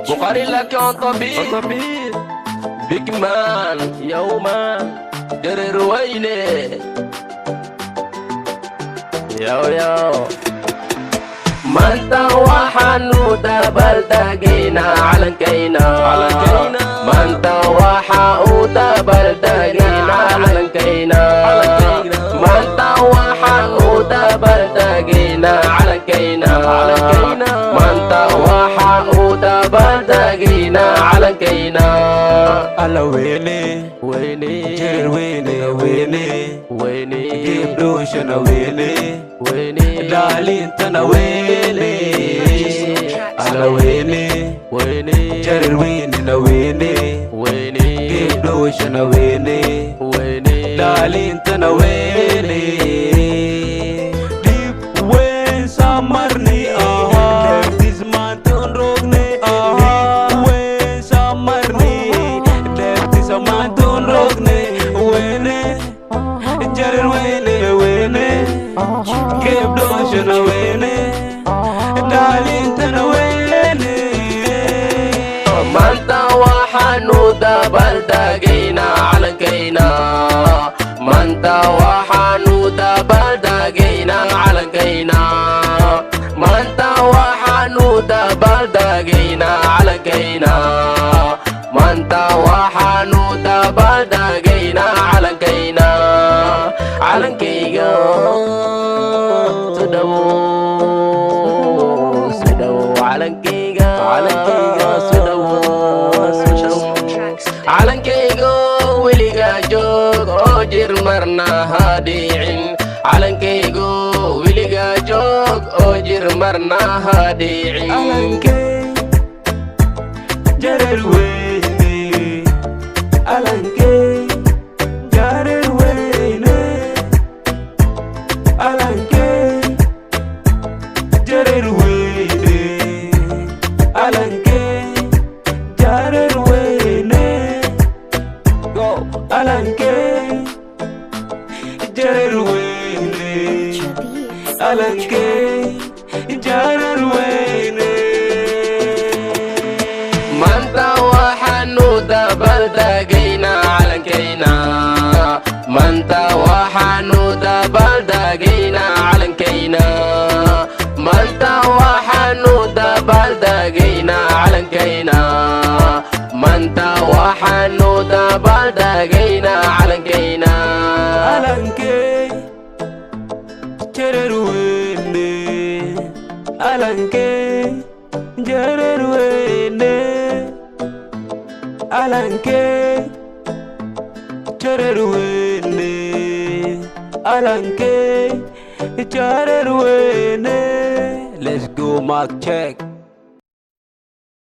Bukhari laki on the beat. Big man, yo man, Jareer weyne. Yo yo. Maanta waxaanu dabaaldegaynaa calankayna. Maanta waxa uu dabaaldegaynaa calankayna. Maanta waxa uu dabaaldegaynaa calankayna. Maanta waxa uu dabaaldegaynaa calankayna. Alla weyne. Weyne. Jareer weyne weyne. Weyne. Gebdhooshana weyne. Weyne. Dhaalintana weyne. Alla weyne. Weyne. Jareer weynena weyne. Weyne. Gebdhooshana weyne. Weyne. Dhaalintana weyne. Dhib weyn samarni, dheeftis maanta rogne. Dhib weyn samarni, dheeftis maanta rogne. Weyne, jareer weyne weyne. Gebdhooshana weyne. Dhaalintana weyne. Maanta waxaanu dabaaldegaynaa calankayna. Maanta waxaanu dabaaldegaynaa calankayna. Maanta waxaanu dabaaldegaynaa calankayna. Maanta waxaanu dabaaldegaynaa calankayna. Calankayga soo dhawo, soo dhawo calankayga. Calankayga soo dhawo, soo dhawo calankayga. Weligaa joog oo jir, marna ha dhicin. Calankaygu weligaa joog oo jir, marna ha dhicin. Calankey jareer weyne. Calankey jareer weyne. Calankey jareer weyne. Calankey jareer weyne. Go. Calankey jareer weyne. Calankey jareer weyne. Maanta waxaanu dabaaldegaynaa calankayna. Maanta waxaanu dabaaldegaynaa calankayna. Maanta waxaanu dabaaldegaynaa calankayna. Maanta waxaanu dabaaldegaynaa calankayna. Calankey jareer weyne. Calankey jareer weyne. Calankey jareer weyne. Calankey jareer weyne. Let's go, mark check.